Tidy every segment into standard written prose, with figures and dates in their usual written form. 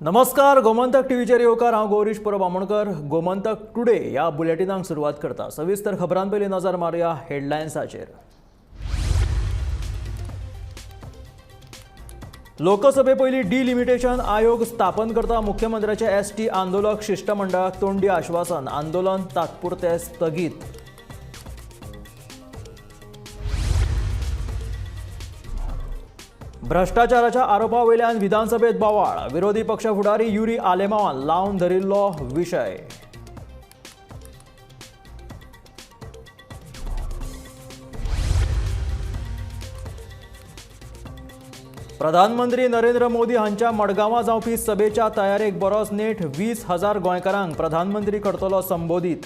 नमस्कार, गोमंतक टीव्हीचेर येवकार. हांव गौरीश परब आमोणकर. गोमंतक टुडे ह्या बुलेटिनाक सुरवात करता. सविस्तर खबरां पयलीं नजर मारुया हेडलायन्साचेर. लोकसभे पयलीं डिलिमिटेशन आयोग स्थापन करता मुख्यमंत्र्याचे एसटी आंदोलक शिश्टमंडळाक तोंडी आश्वासन. आंदोलन तात्पुरते स्थगीत. भ्रष्टाचाराच्या आरोपा वयल्यान विधानसभेत बोवाळ. विरोधी पक्ष फुडारी युरी आलेमावान लावन धरिल्लो विशय. प्रधानमंत्री नरेंद्र मोदी हांच्या मडगांवां जावपी सभेच्या तयारेक बरोच नेट. 20,000 गोंयकारांक प्रधानमंत्री करतलो संबोधीत.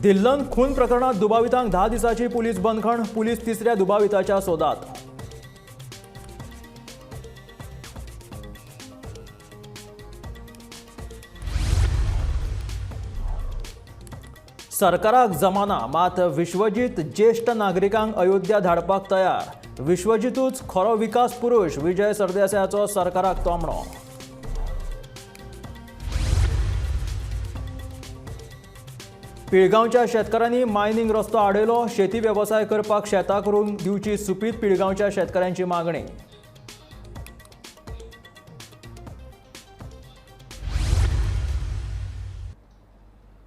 दिल्लन खून प्रकरणात दुबावितांक 10 दिसांची पुलीस बंदखण. पुलीस तिसऱ्या दुबाविताच्या सोदात. सरकाराक जमाना मात विश्वजीत ज्येष्ठ नागरिकांक अयोध्या धाडपाक तयार. विश्वजीतूच खरो विकास पुरुष, विजय सरदेसायाचो सरकाराक तोमणो. पिळगांवच्या शेतकारांनी मायनिंग रस्तो आडयलो. शेती वेवसाय करपाक शेतां करून दिवची सुपीत पिळगांवच्या शेतकारांची मागणी.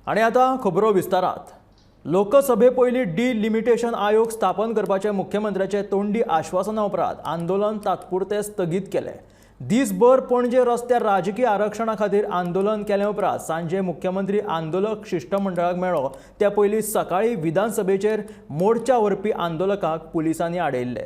आनी आतां खबरो विस्तारात. लोकसभे पयलीं डिलिमिटेशन आयोग स्थापन करपाचें मुख्यमंत्र्याचे तोंडी आश्वासना उपरांत आंदोलन तात्पुरतें स्थगीत केलें. दिसभर पणजे रस्त्यार राजकी आरक्षणा खातीर आंदोलन केले उपरांत सांजे मुख्यमंत्री आंदोलक शिश्टमंडळाक मेळ्ळो. त्या पयलीं सकाळीं विधानसभेचेर मोर्चा व्हरपी आंदोलकांक पुलिसांनी आडयल्ले.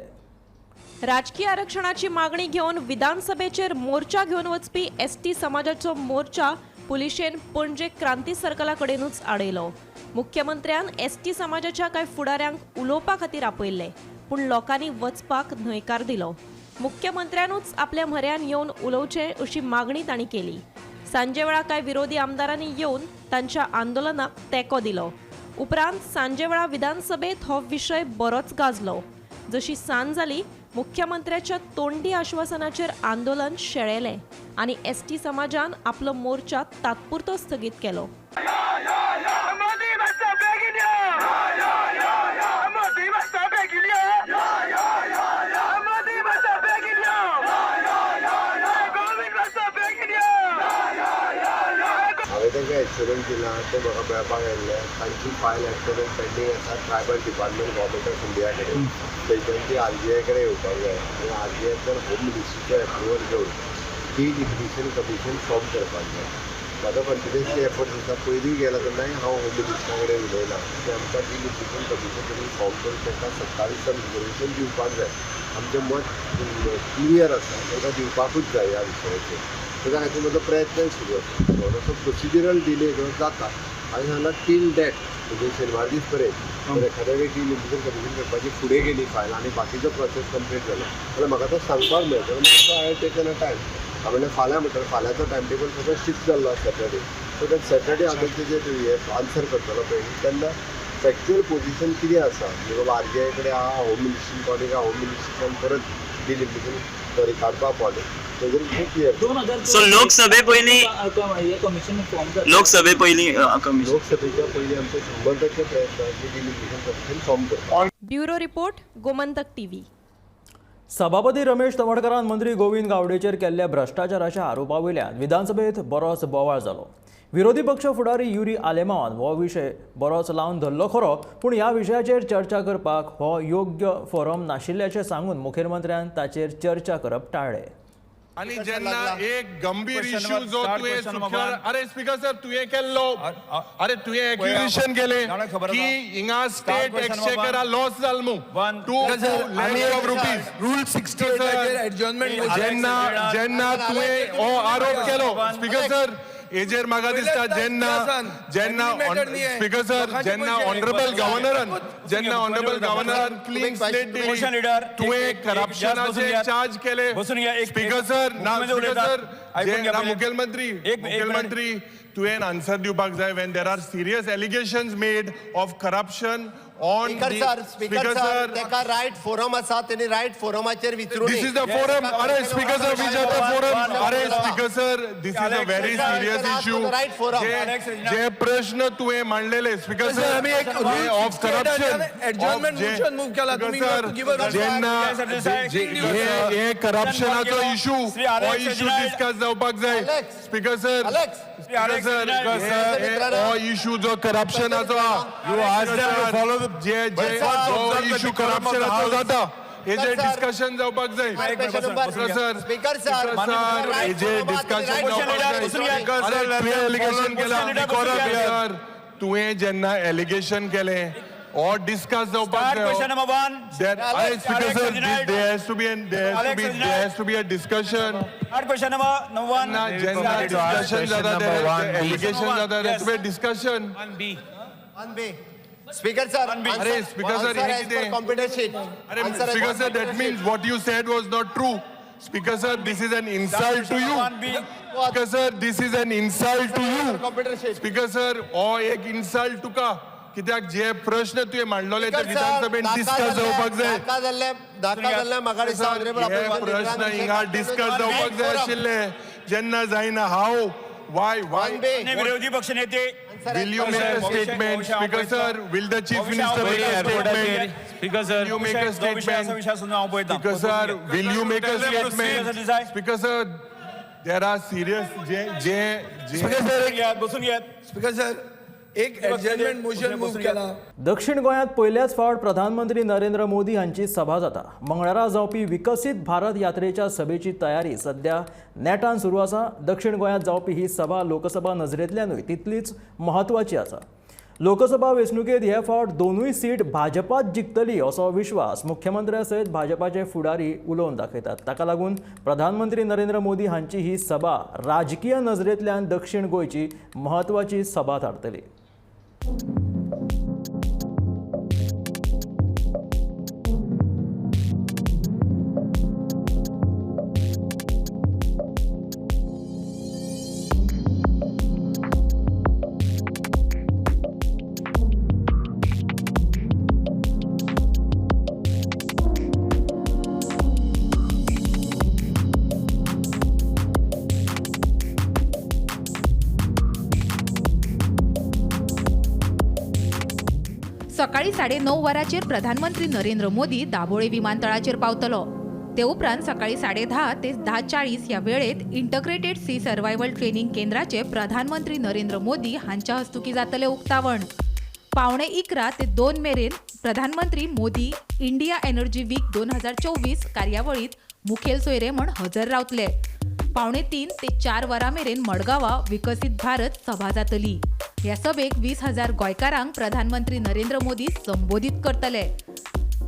राजकी आरक्षणाची मागणी घेवन विधानसभेचेर मोर्चा घेवन वचपी एसटी समाजाचो मोर्चा पुलिशेन पणजे क्रांती सर्कला कडेनूच आडयलो. मुख्यमंत्र्यान एसटी समाजाच्या कांय फुडाऱ्यांक उलोवपा खातीर आपयल्ले, पूण लोकांनी वचपाक न्हयकार दिलो. मुख्यमंत्र्यानूच आपल्या म्हऱ्यान येवन उलोवचें अशी मागणी तांणी केली. सांजे वेळा कांय विरोधी आमदारांनी येवन तांच्या आंदोलनाक तेंको दिलो. उपरांत सांजे वेळा विधानसभेत हो विशय बरोच गाजलो. जशी सांज जाली मुख्यमंत्र्याच्या तोंडी आश्वासनाचेर आंदोलन शेळेलें आनी एसटी समाजान आपलो मोर्चा तात्पुरतो स्थगीत केलो. हांवें तांकां एश्योरन्स दिलां, ते म्हाका मेळपाक आयिल्ले. तांची फायल एट प्रेझेंट पेंडींग आसा tribal department, government of India कडेन. थंयच्यान ती आरजीआय कडेन येवपाक जाय आनी आरजीआयच्यान होम मिनिस्ट्रीचो एप्रुवल घेवन डिलिमिटेशन कमिशन फॉर्म करपाक जाय. म्हाजो कंटिन्युअसली एफर्ट्स आसा. पयलीं गेला तेन्नाय हांव होम मिनिस्टरा कडेन उलयलां की आमकां डिलिमिटेशन कमिशन तुमी फॉर्म करून तांकां 27 रिजर्वेशन दिवपाक जाय. आमचें मत क्लियर आसा, तांकां दिवपाकूच जाय ह्या विशयाचेर. ताच्या खातीर म्हजो प्रयत्नय सुरू आसा. थोडोसो प्रोसिजरल डिले जाता आनी हांगा टील डेट म्हणजे शेनवार दीस पर्यंत जर एखाद्या वेळी डिलिमिटेशन कमिशन करपाची फुडें गेली फायल आनी बाकीचो प्रोसेस कंप्लीट जालो जाल्यार म्हाका तो सांगपाक मेळटलो. So I taken a time. हांवें म्हणलें फाल्यां म्हणटा, फाल्यांचो टायम टेबल सगळो शिफ्ट जाल्लो आसा सॅटर्डे. सो that Saturday हांव तेजेर हें आन्सर करतलो पळय तेन्ना फॅक्च्युअल पोजिशन कितें आसा, म्हणजे बाबा आरजीआय कडेन आहा, होम मिनिस्ट्रीन कॉलिंग आहा, होम मिनिस्ट्रीच्यान परत डिलिमिटेशन सॉरी काडपाक पावलें तेजेर क्लियर. सो लोकसभे पयलीं कमिशन फॉर्म जाता. लोकसभे पयलीं कमिशन लोकसभेच्या पयलीं आमचे 100% प्रयत्न आहा की डिलिमिटेशन कमिशन फॉर्म करपाक. Bureau report, Gomantak TV. सभापती रमेश तवडकरान मंत्री गोविंद गावडेचेर केल्ल्या भ्रष्टाचाराच्या आरोपा वयल्यान विधानसभेत बरोच बोवाळ जालो. विरोधी पक्ष फुडारी युरी आलेमावान हो विशय बरोच लावन धरलो खरो, पूण ह्या विशयाचेर चर्चा करपाक हो योग्य फोरम नाशिल्ल्याचें सांगून मुखेलमंत्र्यान ताचेर चर्चा करप टाळ्ळें. आनी जेन्ना एक गंभीर इश्यू जो तुवें सुटल्यार, अरे स्पीकर सर, तुवें केल्लो, अरे तुवें एक्युजेशन केलें की हिंगा स्टेट एक्सचेकरा लॉस जाल मू 2 lakh of rupees. Rule 68 adjournment. जेन्ना जेन्ना तुवें हो आरोप केलो स्पीकर सर, हेजेर म्हाका दिसता जेन्ना जेन्ना स्पीकर सर जेन्ना ऑनरेबल गव्हर्नरान जेन्ना ऑनरेबल गव्हर्नरान क्लीन स्लेट दिली, तुवें करप्शनाचे चार्ज केले स्पीकर सर. ना स्पीकर सर, मुखेलमंत्री मुखेलमंत्री तुवें आन्सर दिवपाक जाय when there are serious allegations made of corruption. On Speaker sir, speaker sir, तेका रायट फोरम आसा, तेणी रायट फोरमाचेर विचारून. This is the forum. अरे speaker sir, which are the forum? अरे speaker sir, this is a very serious issue. Right forum. जे प्रश्न तुवें मांडलेले speaker sir, आमी एक of corruption, adjournment motion move केला. तुम्ही give a- जेन्ना हे करप्शनाचो इशू, हो इशू डिस्कस जावपाक जाय. Alex. Speaker sir, Alex. Speaker sir, हो इशू जो करप्शनाचो आहा, You ask them to follow the- J J Sir. Issue करप्शनाचो जाता, हेजेर Sir. Discussion जावपाक जाय. Sir, sir, speaker sir, sir, हेजेर डिस्कशन जावपाक जाय. अरे तुवें एलिगेशन केला, सर, तुवें जेन्ना एलिगेशन केलें हो डिस्कस जावपाक जाय. Question number 1. There, अरे speaker sir, there has to be there has to be there has to be a discussion. Question number 1. ना जेन्ना डिस्कशन जाता, एलिगेशन जाता, there to be discussion. Speaker sir, अरे speaker sir, हे कितें? Computer sheet. अरे speaker sir, that means what you said was not true. Speaker sir, this is an insult to you. Speaker sir, this is an insult to you. Computer sheet. Speaker sir, हो एक insult तुका, कित्याक जे प्रश्न तुवें मांडलेले ते विधानसभेन discuss जावपाक जाय. नाका जाल्ले, नाका जाल्ले, म्हाका दिसता honorable हे आपण प्रश्न हिंगा डिस्कस जावपाक जाय आशिल्ले. जेन्ना जायना, हाव, वाय वाय विरोधी पक्षनेते. Will you make a statement, Speaker sir? Will the Chief Minister make a statement? Speaker sir, Will you make a statement? विषय सुद्धा हांव पळयता. Speaker sir, will you make a statement? Speaker sir, there are serious J J J speaker sir, बसून घेयात, बसून घेयात. Speaker sir, एक adjournment motion move केला. दक्षिण गोंयांत पयल्याच फावट प्रधानमंत्री नरेंद्र मोदी हांची सभा जाता. मंगळारा जावपी विकसीत भारत यात्रेच्या सभेची तयारी सध्या नेटान सुरू आसा. दक्षिण गोंयांत जावपी ही सभा लोकसभा नजरेंतल्यानूय तितलीच म्हत्वाची आसा. लोकसभा वेंचणुकेंत हे फावट दोनूय सीट भाजपाच जिखतली असो विश्वास मुख्यमंत्र्या सयत भाजपाचे फुडारी उलोवन दाखयतात. ताका लागून प्रधानमंत्री नरेंद्र मोदी हांची ही सभा राजकीय नजरेंतल्यान दक्षिण गोंयची म्हत्वाची सभा थारतली. सकाळी 9:30 वरांचेर प्रधानमंत्री नरेंद्र मोदी दाबोळे विमानतळाचेर पावतलो. ते उपरांत सकाळी 10:30 ते 10:40 ह्या वेळेत इंटग्रेटेड सी सर्वायवल ट्रेनिंग केंद्राचे प्रधानमंत्री नरेंद्र मोदी हांच्या हस्तुकीं जातलें उक्तावण. 10:45 ते 2 मेरेन प्रधानमंत्री मोदी इंडिया एनर्जी वीक 2024 कार्यावळीत मुखेल सोयरे म्हण हजर रावतले. 2:45 ते 4 वरां मेरेन मडगांवां विकसीत भारत सभा जातली. ह्या सभेक 20,000 गोंयकारांक प्रधानमंत्री नरेंद्र मोदी संबोधीत करतले.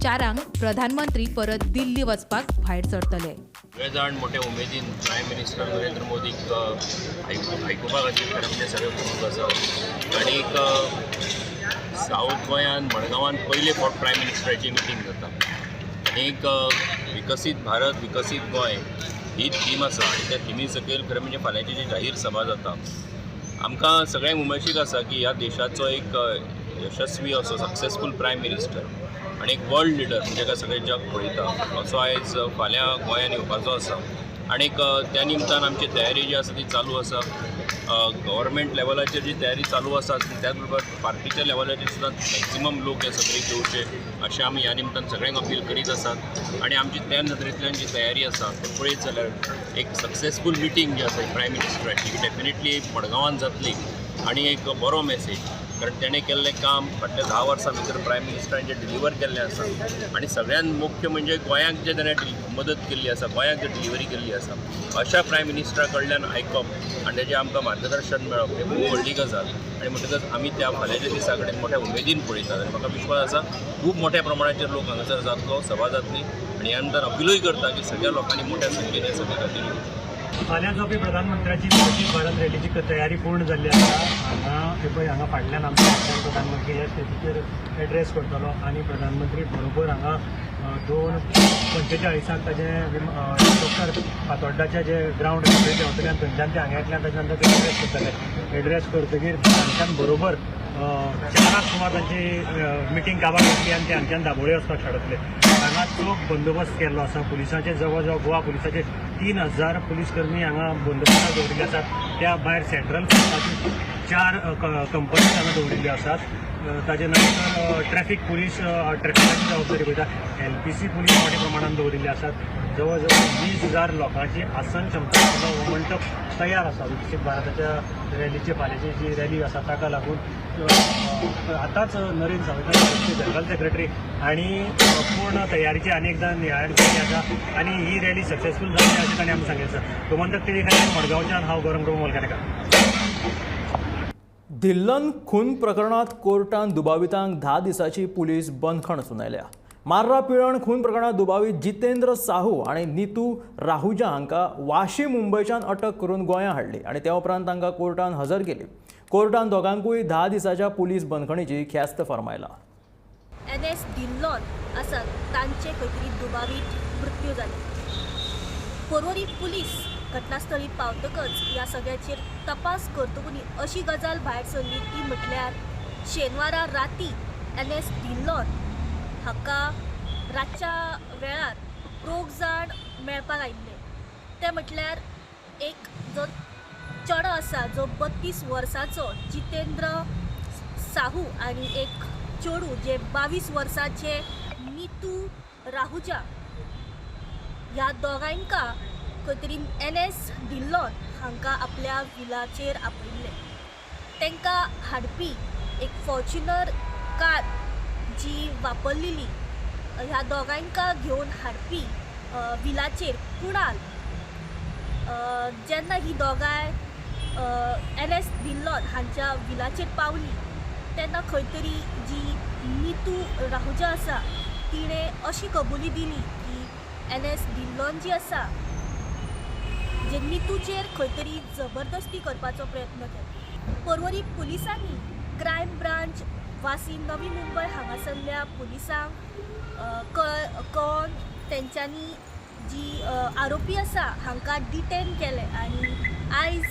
4 प्रधानमंत्री परत दिल्ली वचपाक भायर सरतले. सगळे जाण मोठे उमेदीन प्रायम मिनिस्टर नरेंद्र मोदीक आयकुपा खातीर खरें म्हणजे सगळे उत्सूक आसा. आनीक सावथ गोंयान मडगांवान पयले फावट प्रायम मिनिस्टराची मिटींग जाता. आनीक विकसीत भारत विकसीत गोंय ही थीम आसा आनी त्या थिमी सकयल खरें म्हणजे फाल्यांची जी जाहीर सभा जाता, आमकां सगळ्यांक उमळशीक आसा की ह्या देशाचो एक यशस्वी असो सक्सेसफूल प्रायम मिनिस्टर आनी एक वर्ल्ड लिडर म्हणजे जाका सगळें जग पळयता असो आयज फाल्यां गोंयांत येवपाचो आसा. आनीक त्या निमतान आमची तयारी जी आसा ती चालू आसा. गव्हर्मेंट लेवलाचेर जी तयारी चालू आसा त्याच बरोबर पार्टीच्या लेवलाचेर सुद्दां मॅक्सिमम लोक हे सगळे येवचे अशें आमी ह्या निमतान सगळ्यांक अपील करीत आसात. आनी आमची त्या नदरेंतल्यान जी तयारी आसा ती पळयत जाल्यार एक सक्सेसफूल मिटींग जी आसा प्रायम मिनिस्टराची ही डेफिनेटली मडगांवान जातली आनी एक बरो मॅसेज, कारण तेणें केल्लें काम फाटल्या 10 वर्सां भितर प्रायम मिनिस्टरान जें डिलिव्हर केल्लें आसा आनी सगळ्यांत मुख्य म्हणजे गोंयांक जें तेणें मदत केल्ली आसा, गोंयांक जे डिलिव्हरी केल्ली आसा, अशा प्रायम मिनिस्टरा कडल्यान आयकप आनी तेजें आमकां मार्गदर्शन मेळप हें खूब व्हडली गजाल. आनी म्हणटकच आमी त्या फाल्यांच्या दिसा कडेन मोठ्या उमेदीन पळयतात आनी म्हाका विश्वास आसा खूब मोठ्या प्रमाणाचेर लोक हांगासर जातलो, सभा जातली. आनी ह्या नंतर अपिलूय करता की सगळ्या लोकांनी मोठ्या संख्येन ह्या सभे खातीर येवचें. फाल्यां जावपी प्रधानमंत्र्याची विकसीत भारत रॅलीची तयारी पूर्ण जाल्ली आसा. हांगा हे पळय, हांगा फाटल्यान आमच्या प्रधानमंत्री ह्या स्टेजीचेर एड्रेस करतलो आनी प्रधानमंत्री बरोबर हांगा 2:45 ताजें हेलिकॉप्टर फातोड्डाचें जे ग्रावंड आसा थंय देंवतलें आनी थंयच्यान ते हांगा येतले आनी ताच्या नंतर ते एड्रेस करतले. एड्रेस करतकीर हांगच्यान बरोबर 4 सुमार तांची मिटींग काबार जातली आनी ते हांगच्यान दाबोळे वचपाक शकतले. हांगा चोख बंदोबस्त केल्लो आसा. पुलिसांचे जवळ जवळ गोवा पुलिसाचे 3000 पुलीस कर्मी हांगा बंदोबस्ताक दवरिल्ले आसात. त्या भायर सेंट्रल फोर्साची 4 कंपनी हांगा दवरिल्ल्यो आसात. ताजे नंतर ट्रॅफिक पुलीस ट्रॅफिकाची जबाबदारी पळयता. एलपीसी पुलीस मोठ्या प्रमाणात दवरिल्ले आसात. जवळ जवळ 20,000 लोकांची आसन क्षमता आशिल्लो हो मंडप तयार आसा. विकसीत भारताच्या रॅलीचे फाल्यांची जी रॅली आसा ताका लागून आतांच नरेंद्र सावयकर जनरल सेक्रेटरी आनी पूर्ण तयारीची आनी एकदां नियाळ केल्ली आसा आनी ही रॅली सक्सेसफूल जातली अशें तांणी आमकां सांगिल्लें आसा. गोमंतक टीव्ही खातीर मडगांवच्यान हांव गौरंग प्रभू मोलकानेकर. धिल्लन खून प्रकरणात कोर्टान दुबावितांक 10 दिसांची पुलीस बंदखण सुनायल्या. मार्रा पिळण खून प्रकरणात दुबावीत जितेंद्र साहू आनी नितू राहुजा हांकां वाशी मुंबयच्यान अटक करून गोंया हाडली आनी त्या उपरांत तांकां कोर्टान हजर केली. कोर्टान दोगांकूय 10 दिसांच्या पुलीस बंदखणीची ख्यास्त फर्मायला. एन एस धिल्लन आसात तांचे खंय तरी दुबावीत मृत्यू जालो. पर्वरी पुलीस घटनास्थळी पावतकच ह्या सगळ्याचेर तपास करतकूच अशी गजाल भायर सरली ती म्हटल्यार शेनवारा राती एन एस धिल्लन हाका रातच्या वेळार 2 जाण मेळपाक आयिल्ले. ते म्हटल्यार एक जो चेडो आसा जो 32 वर्सांचो जितेंद्र साहू आनी एक चेडूं जे 22 वर्सांचे नितू राहुजा. ह्या दोगांयका खंय तरी एन एस धिल्लन हांकां आपल्या विलाचेर आपयिल्ले. तांकां हाडपी एक फॉर्च्युनर कार जी वापरलेली ह्या दोगांयका घेवन हाडपी विलाचेर कुणाल जेन्ना ही दोगांय एन एस धिल्लन हांच्या विलाचेर पावली तेन्ना खंय तरी जी नितू राहुजा आसा तिणें अशी कबुली दिली की एन एस धिल्लन जी आसा जे नितूचेर खंय तरी जबरदस्ती करपाचो प्रयत्न केलो. पर्वरी पुलिसांनी क्रायम ब्रांच वासी नवी मुंबय हांगासरल्या पुलिसांक कळोन तेंच्यांनी जी आरोपी आसा हांकां डिटेन केले आनी आयज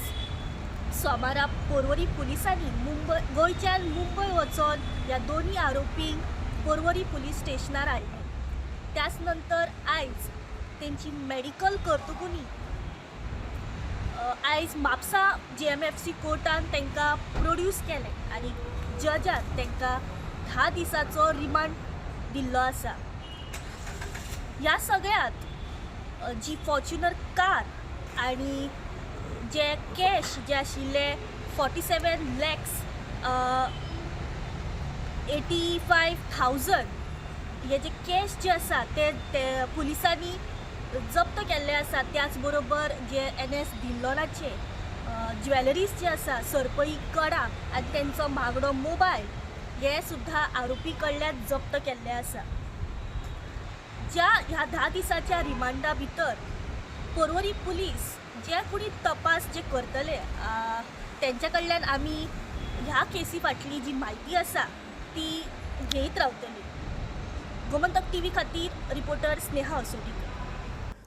सोमारा पर्वरी पुलिसांनी मुंबय गोंयच्यान मुंबय वचोन ह्या दोनूय आरोपींक पर्वरी पुलीस स्टेशनार हाडले. त्याच नंतर आयज तेंची मेडिकल करतकूनी आयज म्हापसा JMFC कोर्टान तांकां प्रोड्यूस केलें आनी जजान तांकां 10 दिसाचो रिमांड दिल्लो आसा. ह्या सगळ्यांत जी फॉर्च्युनर कार आनी जे कॅश जे आशिल्ले 47,85,000 हे जे कॅश जे आसा ते पुलिसांनी जप्त केल्ले आसा. त्याच बरोबर जे एन एस धिल्लनाचे ज्वेलरीज जे आसा सरपळी कडा आनी तेंचो मागडो मोबायल हे सुद्दां आरोपी कडल्यान जप्त केल्ले आसा. ज्या ह्या 10 दिसाच्या रिमांडा भितर पर्वरी पुलीस जे कोणी तपास जे करतले तेंच्या कडल्यान आमी ह्या केसी फाटली जी म्हायती आसा ती घेयत रावतली. गोमंतक टीव्ही खातीर रिपोर्टर स्नेहा असोटीकर.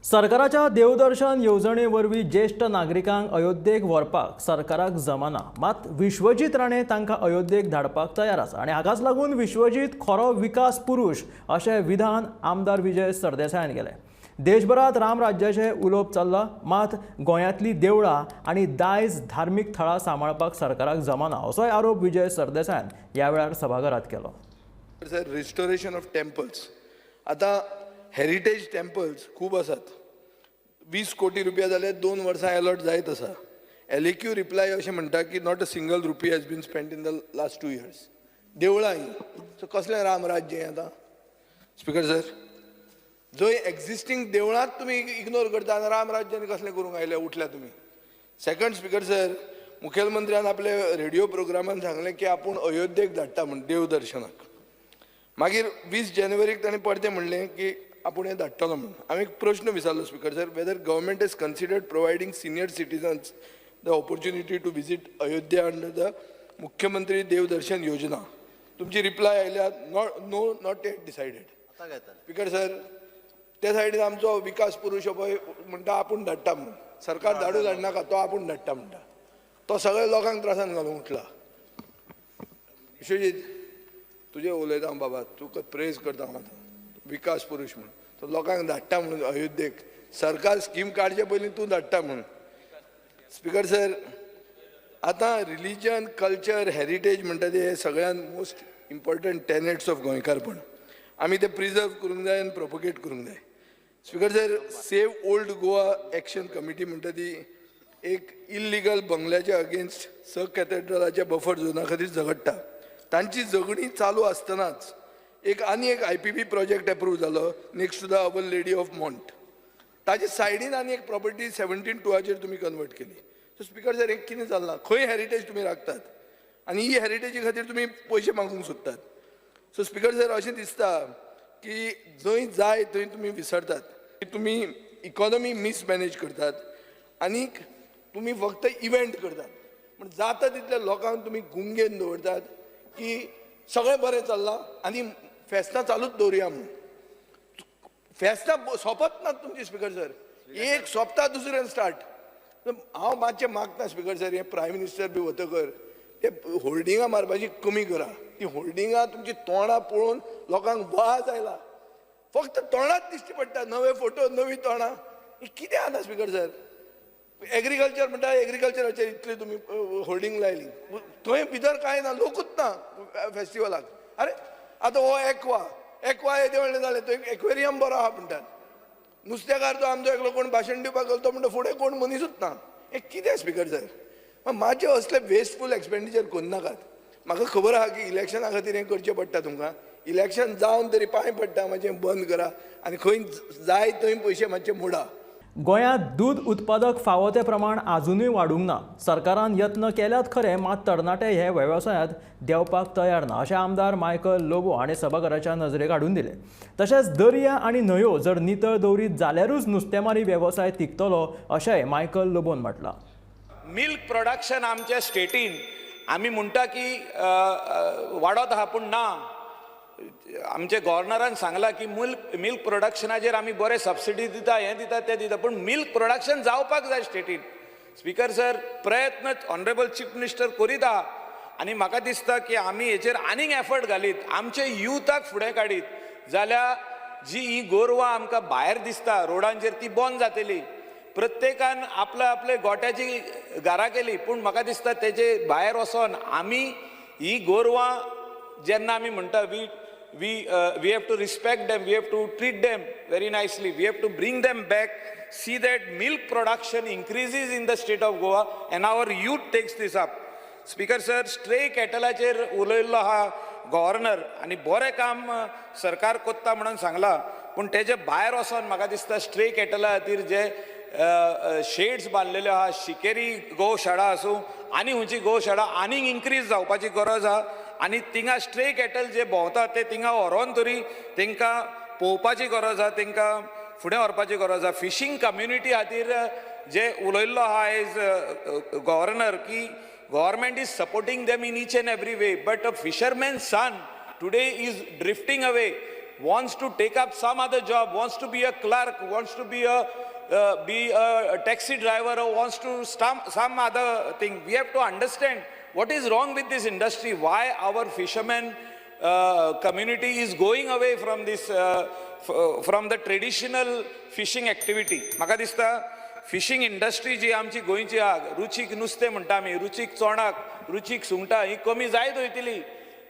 सरकाराच्या देवदर्शन येवजणे वरवीं ज्येश्ठ नागरिकांक अयोध्येक व्हरपाक सरकाराक जमाना, मात विश्वजीत राणे तांकां अयोध्येक धाडपाक तयार आसा आनी हाकाच लागून विश्वजीत खरो विकास पुरूश अशें विधान आमदार विजय सरदेसायान केलें. देशभरात रामराज्याचें उलोवप चल्लां, मात गोंयांतलीं देवळां आनी दायज धार्मीक थळां सांबाळपाक सरकाराक जमाना असोय आरोप विजय सरदेसायान ह्या वेळार सभाघरांत केलो. सर, रिस्टोरेशन ऑफ टेम्पल्स, आतां हेरिटेज टेम्पल्स खूब आसात. 20 कोटी रुपया जाल्यार 2 वर्सां अलॉट जायत आसा. LAQ reply अशें म्हणटा की not a single rupee has been spent in the last 2 years. देवळां ही सो कसलें रामराज्य हें आतां? स्पिकर सर, जंय एक्झिस्टींग देवळांत तुमी इग्नोर करता आनी रामराज्य आनी कसलें करूंक आयले उठल्या तुमी. सेकंड स्पिकर सर, मुखेलमंत्र्यान आपले रेडियो प्रोग्रामान सांगलें की आपूण अयोध्येक धाडटा म्हूण देवदर्शनाक. मागीर 20 जानेवारीक ताणें परतें म्हणलें की आपूण हें धाडटलो म्हूण. हांवें एक प्रश्न विचारलो speaker sir, whether government has considered providing senior citizens the opportunity to visit Ayodhya under the Mukhyamantri Devdarshan Yojana. तुमची रिप्लाय आयल्या no, not yet decided. Speaker sir, त्या सायडीन आमचो विकास पुरूश पळय म्हणटा आपूण धाडटा म्हूण. सरकार धाडू धाडनाका, तो आपूण धाडटा म्हणटा. तो सगळ्या लोकांक त्रासान घालूंक उठला. विश्वजीत, तुजें उलयता हांव बाबा, तुका प्रेज करता हांव आतां, विकास पुरूश म्हूण. तो लोकांक धाडटा म्हणून अयोध्येक, सरकार स्कीम काडचे पयलीं तूं धाडटा म्हणून. स्पिकर सर, आतां रिलीजन, कल्चर, हेरिटेज म्हणटा ते हे सगळ्यात मोस्ट इम्पॉर्टंट टेनेट्स ऑफ गोंयकारपण. आमी ते प्रिजर्व करूंक जाय आनी प्रोपोगेट करूंक जाय. Speaker sir, Save Old Goa Action Committee म्हणटा ती एक इल्लिगल बंगल्याच्या अगेन्स्ट स कॅथेड्रलाच्या बफर झोना खातीर झगडटा. तांची झगडीं चालू आसतनाच एक आनी एक IPP project approve जालो next to the Our Lady of Mont. ताजे सायडीन आनी एक प्रॉपर्टी 17(2) तुमी कन्वर्ट केली. सो स्पिकर सर, एक कितें चल्लां? खंय हेरिटेज तुमी राखतात आनी ही हेरिटेजी खातीर तुमी पयशे मागूंक सोदतात? सो स्पिकर सर, अशें दिसता की जंय जाय थंय तुमी विसरतात, तुमी इकॉनॉमी मिसमॅनेज करतात आनीक तुमी फक्त इव्हेंट करतात. पूण जाता तितल्या लोकांक तुमी गुंगेन दवरतात की सगळें बरें चल्लां आनी फेस्तां चालूच दवरुया म्हणून. फेस्तां सोंपत नात तुमची स्पिकर सर, एक सोंपता दुसरें स्टार्ट. हांव मातशें मागता स्पिकर सर, हें प्रायम मिनिस्टर बी वतकर ते होल्डिंगां मारपाची कमी करा. ती होल्डिंगां तुमची तोंडां पळोवन लोकांक वाज आयला. फक्त तोंडांत दिश्टी पडटा, नवे फोटो, नवी तोंडां. कितें आतां स्पिकर सर? एग्रीकल्चर म्हणटा, एग्रीकल्चराचेर इतली तुमी होल्डिंग लायली, थंय भितर कांय ना, लोकूच ना फेस्टिवलाक. अरे आतां हो एक्वा, एक्वा येदें व्हडलें जालें, थंय एक्वेरियम बरो आहा म्हणटात. नुस्तेकार तो आमचो एकलो कोण भाशण दिवपाक गेलो, तो म्हणटा फुडें कोण मनीसूच ना. हें कितें स्पिकर सर? मातशें असले वेस्टफूल एक्सपेंडिचर करनाकात. म्हाका खबर आहा की इलेक्शना खातीर हें करचें पडटा तुमकां. इलेक्शन जावन तरी पांय पडटा, मातशें बंद करा आनी खंय जाय थंय पयशे मातशे मोडा. गोंयांत दूद उत्पादक फावो ते प्रमाण आजुनूय वाडूंक ना. सरकारान यत्न केल्यात खरे, मात तरणाटे हे वेवसायांत देंवपाक तयार ना, अशें आमदार मायकल लोबो हाणें सभाघराच्या नजरेक हाडून दिलें. तशेंच दर्या आनी न्हंयो जर नितळ दवरीत जाल्यारूच नुस्तेमारी वेवसाय तिगतलो, अशेंय मायकल लोबोन म्हटलां. मिल्क प्रोडक्शन आमच्या स्टेटीन आमी म्हणटा की वाडत आहा, पूण ना. आमचे गव्हर्नरान सांगलां की मिल्क प्रोडक्शनाचेर आमी बरे सबसिडी दिता, हें दिता, तें दिता, पूण मिल्क प्रोडक्शन जावपाक जाय स्टेटीन. स्पिकर सर, प्रयत्न ऑनरेबल चीफ मिनिस्टर करीत आहा आनी म्हाका दिसता की आमी हेचेर आनीक एफर्ट घालीत, आमचे युथाक फुडें काडीत जाल्यार जी ही गोरवां आमकां भायर दिसता रोडांचेर ती बंद जातली. प्रत्येकान आपल्या आपले गोट्याची घरां केली, पूण म्हाका दिसता तेजे भायर वचोन आमी ही गोरवां जेन्ना आमी म्हणटा we have to respect them, we have to treat them very nicely, we have to bring them back, see that milk production increases in the state of Goa and our youth takes this up. Speaker sir, stray कॅटलाचेर उलयल्लो आहा governor आनी बरें काम सरकार कोत्ता म्हणून सांगलां, पूण तेजे भायर वचोन म्हाका दिसता स्ट्रे कॅटला खातीर जे शेड्स बांदलेल्यो आहा, शिकेरी गोशाळा आसूं आनी खंयची गोशाळा आनीक इन्क्रीज जावपाची गरज आहा आनी थिंगा स्ट्रे कॅटल जे भोंवता ते थिंगा व्हरोन तरी तांकां पळोवपाची गरज आहा, तांकां फुडें व्हरपाची गरज आहा. फिशींग कम्युनिटी खातीर जे उलयल्लो आहा एज गव्हर्नर की government is supporting them in each and every way, but a fisherman son today is drifting away, wants to take up some other job, wants to be a clerk, wants to be a taxi driver, or wants to start some other thing. We have to understand what is wrong with this industry, why our fishermen community is going away from this, from the traditional fishing activity. म्हाका दिसता fishing industry जी आमची गोंयची आहा, रुचीक नुस्तें म्हणटा आमी, रुचीक चोणाक, रुचीक सुंगटां, ही कमी जायत वयतली,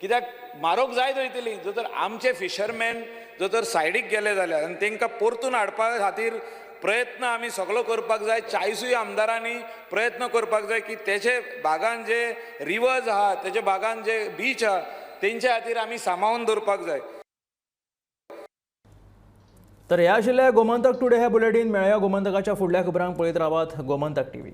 कित्याक म्हारग जायत वयतली. जर तर आमचे फिशरमॅन जर तर सायडीक गेले जाल्यार आनी तांकां परतून हाडपा खातीर प्रयत्न आमी सगलो करपाक जाय. 40 आमदारांनी प्रयत्न करपाक जाय की तेजे भागान जे रिवर्स आहा, तेजे भागान जे बीच आहा, तेंच्या खातीर आमी सांबाळून दवरपाक जाय. तर ह्या आशिल्लें गोमंतक टुडे हे बुलेटीन. मेळया गोमंतकाच्या फुडल्या खबरांक. पळयत रावात गोमंतक टीव्ही.